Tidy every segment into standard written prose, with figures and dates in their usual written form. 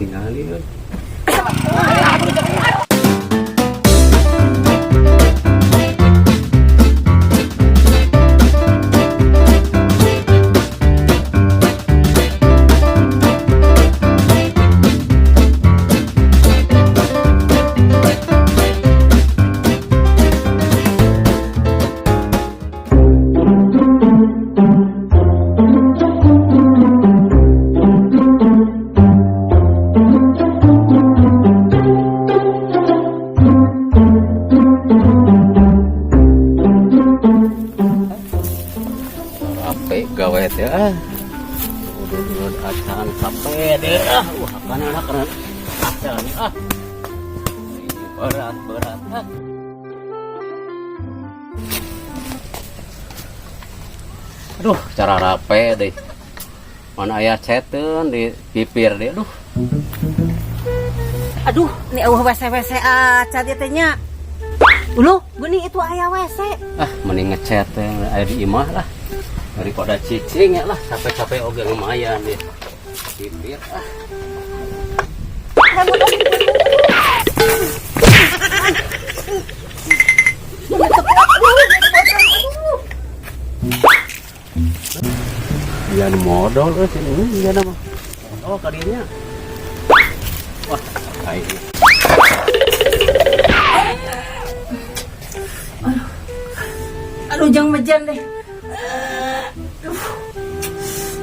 Ketinggalan euy. Rape gawe teh ah. Udud-udud acan sampai deh ah. Wah, kana kana acan ah. Berat berat ah. Aduh, cara rape deh. Mana aya ceteun di pipir deh, aduh. Aduh, ini eueuh WC WC acan ieu teh nya. Uluh, geuning itu aya WC. Ah, mending ngecet teh aya di imah lah. Daripada cicing ya lah, capek-capek oge lumayan deh. Pipir ah. Dia nu modal euy sini dia mah. Oh, kadinya. Wah, aing. Aduh, jang mejan deh. Aduh.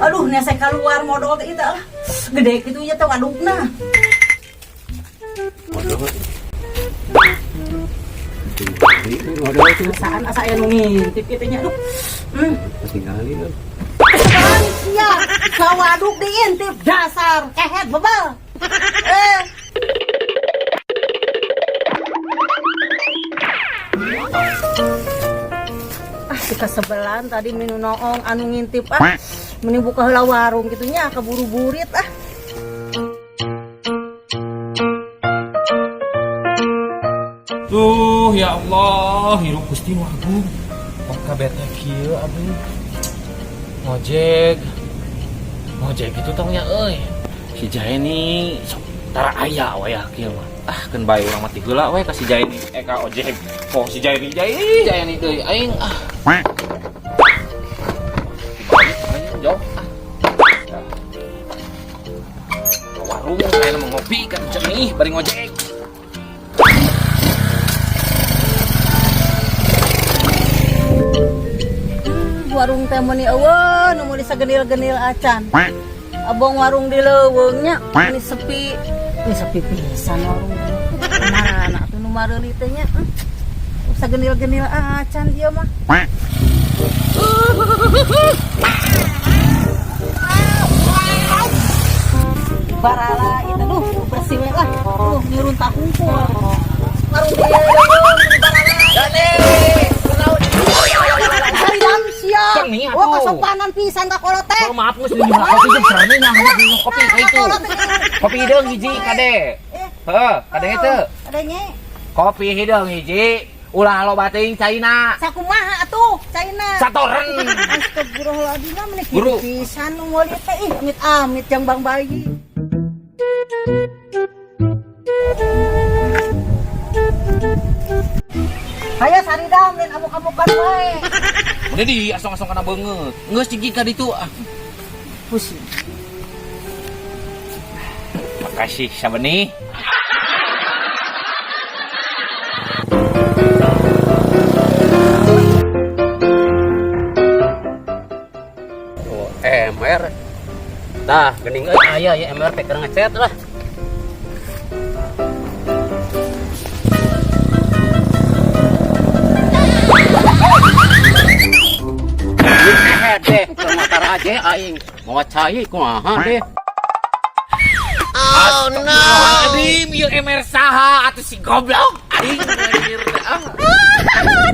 Aduh, nih saya keluar modal teh itu lah. Gede gitu ya teh wadukna. Modal. Modal itu Perasaan asa aya nu ngintip kitu nya aduh. ketinggalan euy. Sekarang sia, sawaduk diintip dasar kehet bebal. Eh. Ah, si kasebelan tadi minum noong anu ngintip ah. Mending buka heula warung kitu nya keburu burit ah. Tuh ya Allah, hirup Gusti nu agung. Kok kabeh teh kieu aduh. Ngojek. Ngojek itu tong nya euy. Si Jaeni sok tara aya we ya kieu mah. Ah, keun bae urang mah ti heula we ka si Jaeni eh ka ojek. Oh si Jaeni Jaeni Jaeni deui aing ah. Dibalik aing jauh ah. Ka warung aya mah ngopi kan cenih bari ngojek. Warung teh meuni eueuh nu meuli sagenil-genil acan. Abong warung di leuweung nya meuni sepi. Ini sepi pisan warung. Kumaha atuh nu mareuli teh nya? Sagenil-genil acan ieu mah. Barala itu duh bersih we lah. Duh nyurun hungkul. Warung di leuweung barala. Haridam sia. Ceng nih Wah, atuh. kasopanan pisan ka kolot teh. Oh, maaf geus di kopi jeung sareng nah kopi ka itu. Kopi hideung hiji kade. Heuh, kade teu. Adanya. Kopi hideung hiji, ulah loba teuing caina. Sakumaha atuh caina. Satoren. Astagfirullahaladzim meni kitu Guru. pisan nu meuli teh ih amit-amit jang bang bayi. Hayo saridam lain amuk-amukan wae. Mun di asong-asong kana beungeut. Geus cicing ka ditu ah. Pusing. Makasih sabenih. Oh, MR. Tah, geuning euy aya ya MR teh keur ngecet lah. Ini deh, keur motor aja aing. Mau cai kumaha deh. Oh no. Astagfirullahaladzim, ieu MR saha atuh si goblok. Aing anjir. Ah.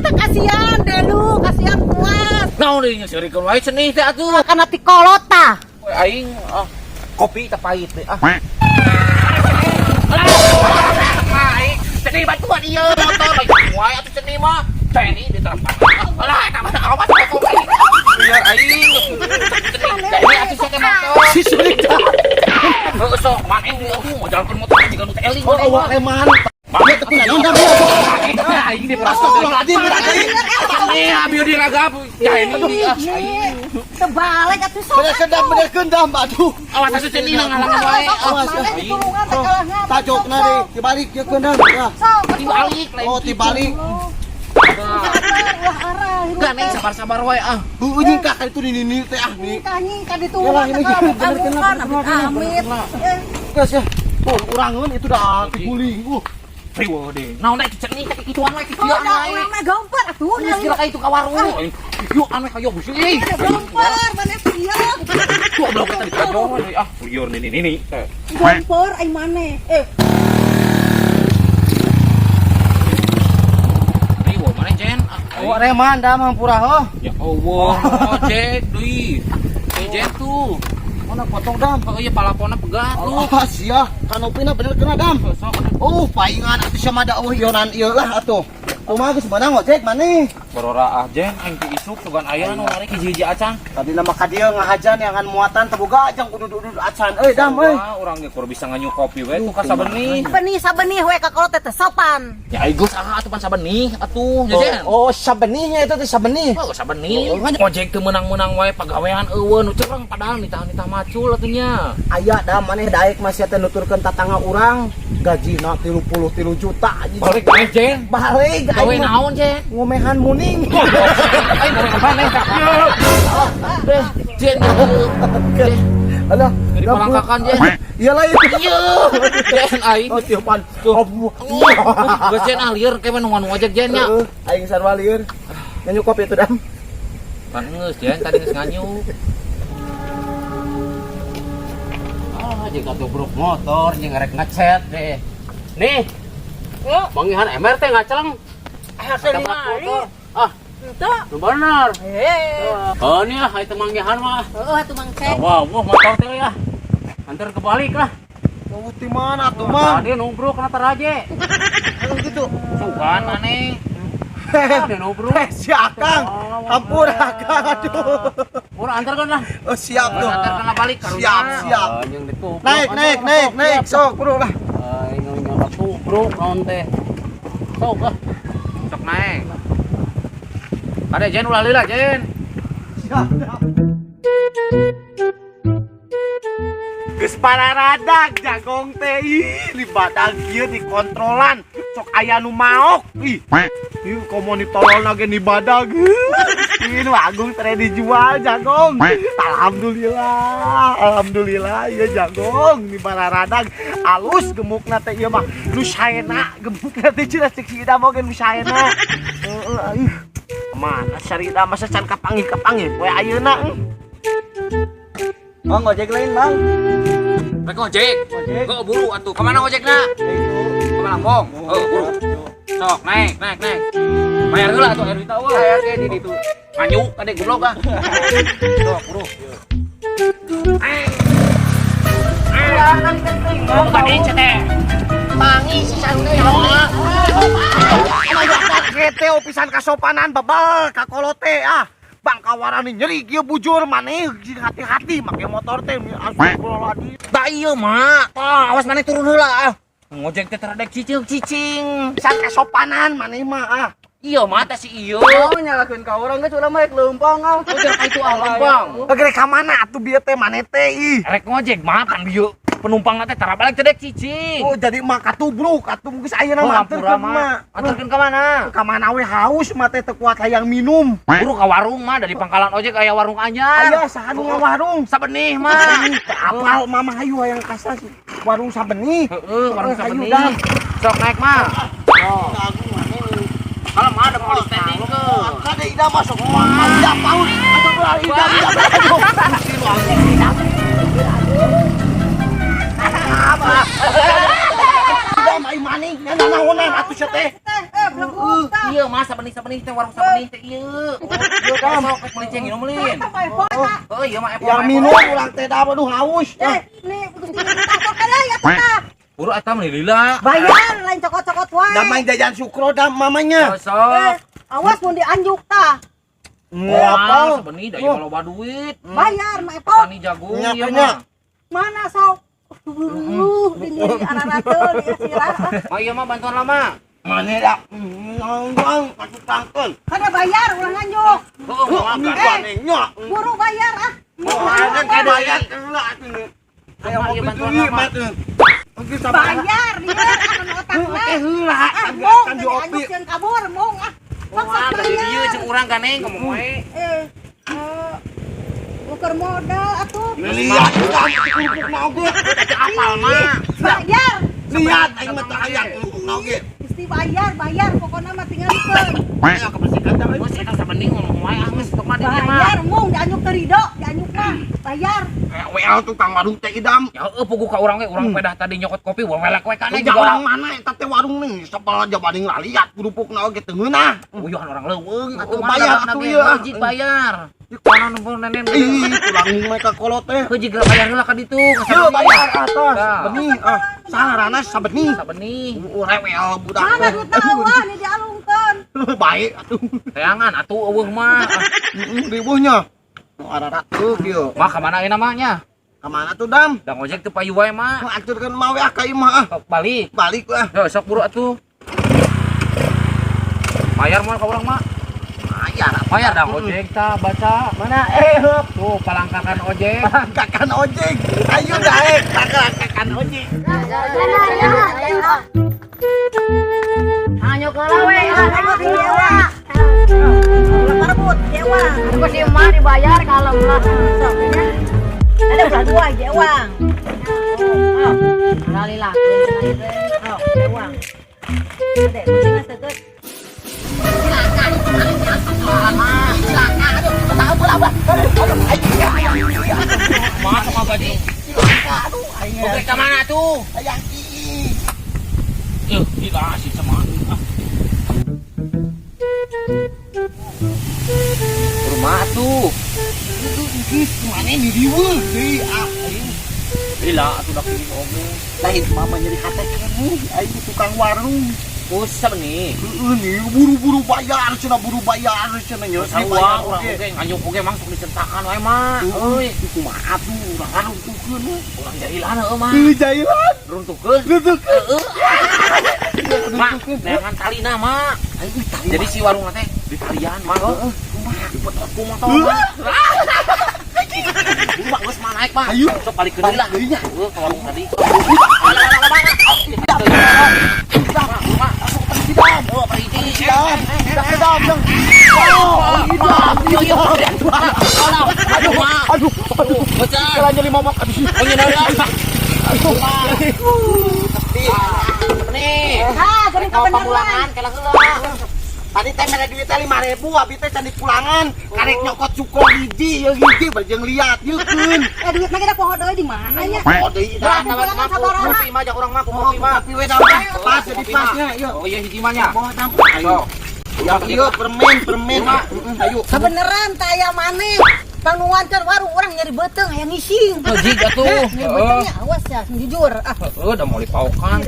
Teu kasihan delu, kasihan kuat. Naon deui nya seurikeun wae cenih teh atuh. Kana ti kolot tah. Aing ah kopi teh pahit teh ah. Aing cenih bantuan ieu motor bae wae atuh cenih mah. Cenih diterpa. Alah eta mah awas kopi. Biar aing cenih atuh sia teh motor. Si sulit. Heuh, sok maneh di aku mau jalankeun motor jiga nu teh eling. Oh, awak reman. Iya, tapi naon dah dia. Aing di Astagfirullahaladzim, berat deui. Maneh abi diragap. Jaeni di ah. Terbalik atuh sok. Bener kendam, bener kendam, aduh. Awas atuh cenah ngalangan wae. Awas. Maneh ditulungan teh kalah ngap. Tajokna deui, dibalik ya kendam. Ya. Sok. Dibalik lain. Oh, dibalik. Wah, arah. Enggak neng sabar-sabar wae ah. Heueuh nyingkah ka itu di nini teh ah nih. Kanying ka ditulungan teh kalah bukan amit. Eh, Geus ya. Tuh, urangeun itu dah diguling. Riweuh deh. Naon deui cenah teh kituan wae Oh, kituan da wae. urang mah gempar atuh. Geus kira ka itu ka warung. Yuk anu kayo busi. Eh, Gempar maneh teh ieu. Tuh blok kita ditajon euy ah. Liur nini nini. Gempar ai maneh. Eh, Riweuh maneh Jen. Awak reman dah hampura heuh. Ya Allah, ojek deui. Ojek tuh. Mana potong dam? Oh iya palapona pegat lu. Oh, sia, kanopina bener kena dam. Sok Oh, paingan atuh sia mah da eueuh ionan ieu lah atuh. Kumaha geus meunang ojek maneh? Borora ah Jen, aing ti isuk sugan aya nu narik hiji-hiji acan. Tadi nama ka dieu ngahajan yang muatan teu boga jang kudu-dudu acan euy dam euy. Wah, urang ge kur bisa nganyu kopi we tuh ka sabenih. benih sabenih we ka kolot teh sopan. Ya ai geus ah atuh pan sabenih atuh ya Jen. Oh, sabenihnya itu teh sabenih. Oh, sabenih. Ojek teu meunang-meunang wae pagawean eueuh nu cereng padahal nitah-nitah macul atuh nya. Aya dah maneh daek masih teh nuturkeun tatangga urang gajina 33 juta anjing. Balik maneh Jen. Balik Gawe aing mah naon Jen? ngomehan muning. Aing gawe maneh. Eh, Jen. Alah, Jadi palangkakan Jen. Iya lah itu. Iya, Jen aing. Oh, tiupan. Oh, Geus Jen ah lieur ke nu ngojek Jen nya. Heeh, aing sarua lieur. Nyanyu kopi itu dam. Pan geus Jen tadi geus nganyu. Ah, jika tubruk motor jeung rek ngecet deh. Nih. Manggihan MRT ngaceleng. Hasil Motor. Ah, Henteu. nu bener. Eh. Oh, ini ah itu manggihan mah. Heeh atuh Mang Cek. Wah, wah motor teh ya. Antar kebalik lah. Oh, di mana tuh, Mang? Tadi nubruk kena taraje. Oh, gitu. Sugan maneh. Tadi nubruk. Eh, si Akang. Ampun, Akang. Aduh. Urang antarkan lah. Oh, siap tuh. Antarkan lah balik karunya. Siap, siap. Anjing ditubruk. Naik, naik, naik, naik. Sok, bro lah. Aing nyala tubruk naon teh. Sok ah. Sok naik. Kade Jen ulah lila Jen. Siap. Geus pararadag jagong teh ih libadag ieu dikontrolan sok aya nu maok ih. Ieu komo ditololna ge nibadag. Ih nu agung teh dijual jagong. Alhamdulillah, alhamdulillah ieu jagong di pararadag alus gemukna teh ieu mah nu saena gemukna teh cenah cek si Ida oge nu saena. Heeh ih. Mana sarida masa can kapanggih-kapanggih poe ayeuna. Bang, ojek lain, Bang. Rek ojek. Ojek. Heeh buru atuh. Ka mana ojekna? Ka Lambong. Heeh buru. Sok naik, naik, naik. Bayar heula atuh air duit eueuh. Bayar ge di ditu. Nganyu kade goblok ah. Sok buru. Oh, tadi teh. Tangi si sarune ya. Gete opisan kasopanan babal kakolote ah. Bangkawarani nyeri kieu bujur maneh jeung hati-hati make motor teh astagfirullahaladzim. Da ieu mah. Tah, awas maneh turun heula ah. Ngojek teh teradek cicing-cicing. Pisan kasopanan maneh mah ah. Iya mah teh si ieu. Oh, nyalakeun ka urang geus urang mah rek leumpang ah. Ojek ka itu ah lempang. Rek ka mana atuh bieu teh maneh teh ih. Rek ngojek mah pan bieu penumpang teh tara balik teh dek cicing. Oh jadi mah katubruk atuh geus ayeuna Oh, mah hampura anterkeun mah. mah. Anterkeun ka mana? Ka mana we haus mah teh teu kuat hayang minum. Buru ka warung mah dari pangkalan ojek aya warung anyar. Aya saha nu ngawarung? Sabenih mah. Ih, teu apal mama hayu hayang kasah warung sabenih. Heeh, warung Hayu, sabenih. dah. Sok naik mah. Oh. Kalau mah ada mau standing ke. Kade Ida masuk mah Ida paus. Aduh, Ida Ida. Apa? Ida mah maning, nanaonan atuh sia teh. Teh, eh belum tah. Iya mah sabenih-sabenih teh warung sabenih teh ieu. Ieu dam. Sok rek meuli ceng minum lin. Tah bae poe tah. Oh iya mah Yang minum urang teh da aduh haus. Eh, nih Gusti tah sok deui atuh tah. Buru eta mah lila. Bayar lain cokot-cokot wae. Da main jajan sukro da mamanya. Eh, Sok. awas mun dianjuk tah. Ngapal. Sabenih da ieu mah loba duit. Bayar mah epok. Tani jagung Nya, ieu nya. mah. Mana sok? Aduh, Di nyeri ararateun ieu sirah. Oh iya mah bantuan lama. Mana dah? Ngomong patutangkeun. Kada bayar ulah nganjuk. Heeh, Heeh, Buru bayar ah. Oh, ada bayar heula atuh. Aya Iya, mobil bantuan deui lama. mah teh. Oke, sabar. Bayar dia anu otakna. Eh heula, Ah, mong kan tadi di opi. anjuk sieun kabur mong ah. Sok Wah, sok tadi dieu bayar. jeung urang ganeng ngomong wae. Eh, eh, ukur modal atuh. Lihat urang kerupuk na oge. Aja apal mah. Bayar. Lihat aing mah teu aya kerupuk na oge. Mesti bayar, bayar pokoknya mah tinggalikeun. Ayo kebersihan dah. Geus eta sabening ngomong wae ah geus tok mah di dieu mah. Bayar mung dianyuk teu rido, dianyuk mah. Bayar. Kayak WL tukang warung teh idam. Ya heueuh puguh ka urang ge urang pedah tadi nyokot kopi welek we kana Kerja orang mana eta teh warung nih sepala jabading laliat kerupuk na oge teu ngeunah. Uyuhan orang leuweung atuh Oh, bayar atuh ieu. Wajib bayar. Kono nu nenen. Ih, kurang mereka kolot teh. Heuh jiga bayar heula ka ditu. Yeuh bayar atas. Tah. Benih ah salarana sabenih. Sabenih. Rewel budak. Mana duitna eueuh nih dialungkeun. Baik atuh. Teangan atuh eueuh mah. Heeh, ribuhnya. Nu ararateuh kieu. Mah ka mana ayeuna mah nya? Ka mana tuh Dam? Da ngojek teu payu wae mah. Nu aturkeun mah we ah ka imah ah. Sok balik. Balik lah. Yo sok buru atuh. Bayar moal ka urang mah. Bayar. Bayar dah ojek tah baca. Mana eh heup. Tuh palangkakan ojek. Palangkakan ojek. Ayo daek palangkakan ojek. Anyuk heula we. Dewa. Ulah parebut, dewa. Aku si emak dibayar kalem lah. Sok nya. Ada ulah dua jewang. Oh, Alhamdulillah. oh, jewang. Ade, penting teu Mah sama gaji. Oke ka mana tuh? Hayang ii. Eh, gila sih sama. Ah. Rumah tuh. Geus mana di dieu deui ah. Gila atuh dak ini oge. Lain mama nyeri hate keneh aing tukang warung. Pusat nih. Heeh nih buru-buru bayar cenah buru bayar cenah nya. Sarua urang oge nganyuk oge mah sok dicentakan wae mah. Euy, Euy, kumaha tuh urang runtuhkeun we. urang jahilan heueuh mah. Heuh jahilan. Runtuhkeun. Runtuhkeun. Heeh. Mak, neangan talina mah. Jadi si warung teh di talian mah heueuh. Kumaha dipetot ku motor mah. Buru mah geus mah naik mah. Ayo. Sok balik deui lah. Balik deui nya. Heueuh ke warung tadi. Idam, idam, idam. Oh, idam. Aduh, Mak. Aduh, aduh. Bocah. Kalau nyeri momok abis. Oh, nyeuna. Nih. Ah, geuning Pamulangan kabeneran. kela heula. Tadi teh mere duit teh 5000, abi teh can dipulangan. Karek nyokot cuko hiji, ye hiji bajeng liat yeukeun. Eh duitna ge da poho deui di mana nya? Oh, deui Nah, dah. mah kopi mah jak urang mah kopi mah. Kopi we dah. Pas jadi pasnya, yeuh. Oh iya hiji mah nya. Bawa tampuk. Ayo. Ya, ieu permen, permen. Ayo. Kabeneran teh aya maneh. Panuankeun warung urang nyeri beuteung hayang ngising. Heuh atuh. Nyeri beuteungnya awas ya, sing jujur. Ah, Heeh, udah mau dipaukan.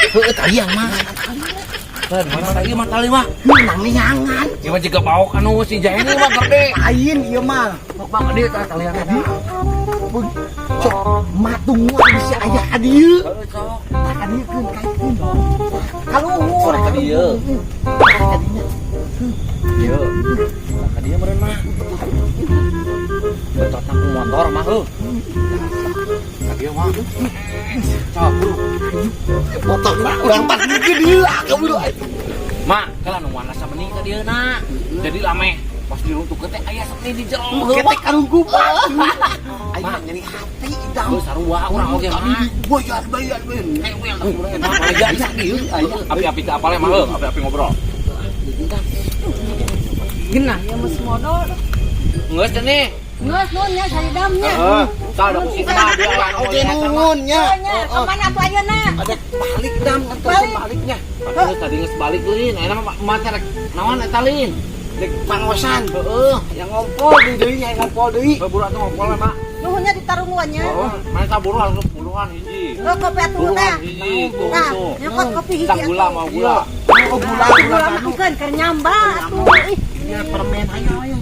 Heeh, talian mah. Kan, mana ieu mah tali mah. Nang neangan. Ieu mah jiga baok anu si Jaeni mah gede. Lain ieu mah. Sok bang gede tah talian tadi. Cok, matungan bisa aya ka dieu. Heeh, sok. Tah ka dieu keun kaikeun. kaluhur. Ka dieu. Ka dinya. Ieu. Tah ka dieu meureun mah. Betotna ku motor mah heuh. Ka dieu mah. Sok buru. Potongna urang pas di dieu ah buru. Mak, kala nu warna sabening ka dieu na. Jadi lame pas diruntuhkeun teh aya seni di jero. Heuh, Ketek karungkupan. Aing Mak. mah nyeri hati idam. Heuh, sarua urang oge mah. Bayar bayar bayar. Rewel lah urang mah. Aya Api-api teu apal mah heuh, api-api ngobrol. Geunah ya geus modal. Geus teh nih. Geus nuhun nya saridamnya. Heeh. Tah da ku mah dia lah Oke nuhun nya. Nya, ka mana atuh ayeuna? Ada balik dam kan Balik. baliknya. Padahal tadi geus balik lin, ayeuna mah mah teh rek naon eta lin? Dek pangosan. Heeh. Yang ngompol deui deui nya ngompol deui. Buru atuh ngompol mah. Nuhunnya ditarunguan nya. Heeh, mana tah buru langsung puluhan hiji. Oh, kopi atuh Puluhan teh. hiji tuh. Nah, tuh. nyokot kopi hiji. Tah gula atuh. mau gula. Oh gula Gula gula mah keun keur nyamba atuh. Ih, Iya permen ayo ayo.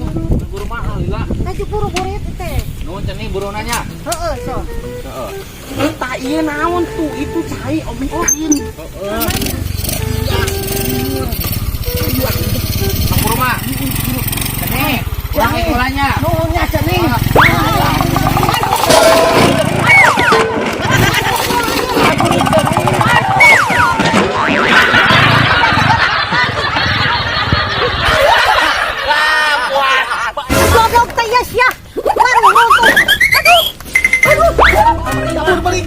Buru mah lila. laju buru-buru teh. Nuhun cenah burunanya. Heeh, so. Heeh. Tah ieu naon tuh itu cai omein. Sok buru mah. Cenah, urang ikulanya. Nuhun nya cenah. Goblok teh ya sia. Warung tuh. Aduh. Aduh. Kabur balik.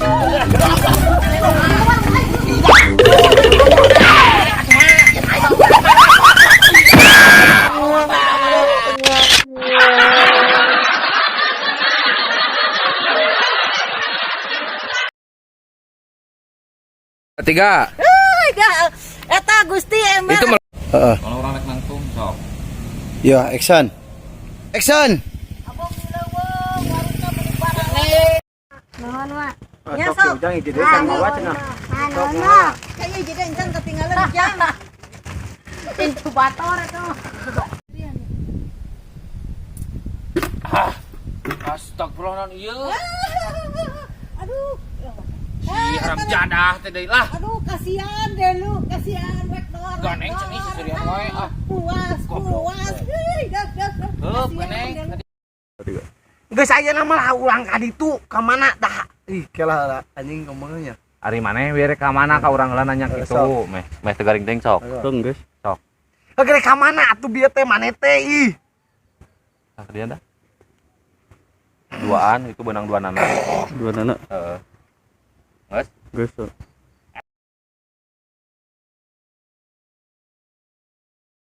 Tiga. Euy, dah. Eta Gusti emang. Itu Heeh. Kalau orang rek nangtung sok. Ya, action. Action. Abong di leuweung, warungna meuni barang. Nuhun, Mak. Nya sok. Ujang hiji deui kan bawa cenah. Nuhun, Mak. Kayaknya jadi encan ketinggalan jang. Inkubator itu. Ah. Astagfirullah non ieu. Aduh. Si haram jadah teh deui lah. Aduh, kasihan deh lu, kasihan rek dor. Ganeng cenah seserian wae ah. Puas, puas. Heuy, dah, dah, dah. Heup, Kasihan ganeng. deh lu. Geus ayeuna mah lah urang ka ditu ka mana dah. Ih, kela anjing ngomongnya. Ari maneh we rek ka mana ka urang heula nanya kitu, meh meh teu garing teuing sok. Tong guys. Sok. Oke, ka mana atuh bieu teh maneh teh ih. Tah dia dah. Duaan itu benang dua nana. Dua nana. Heeh. Geus. Guys.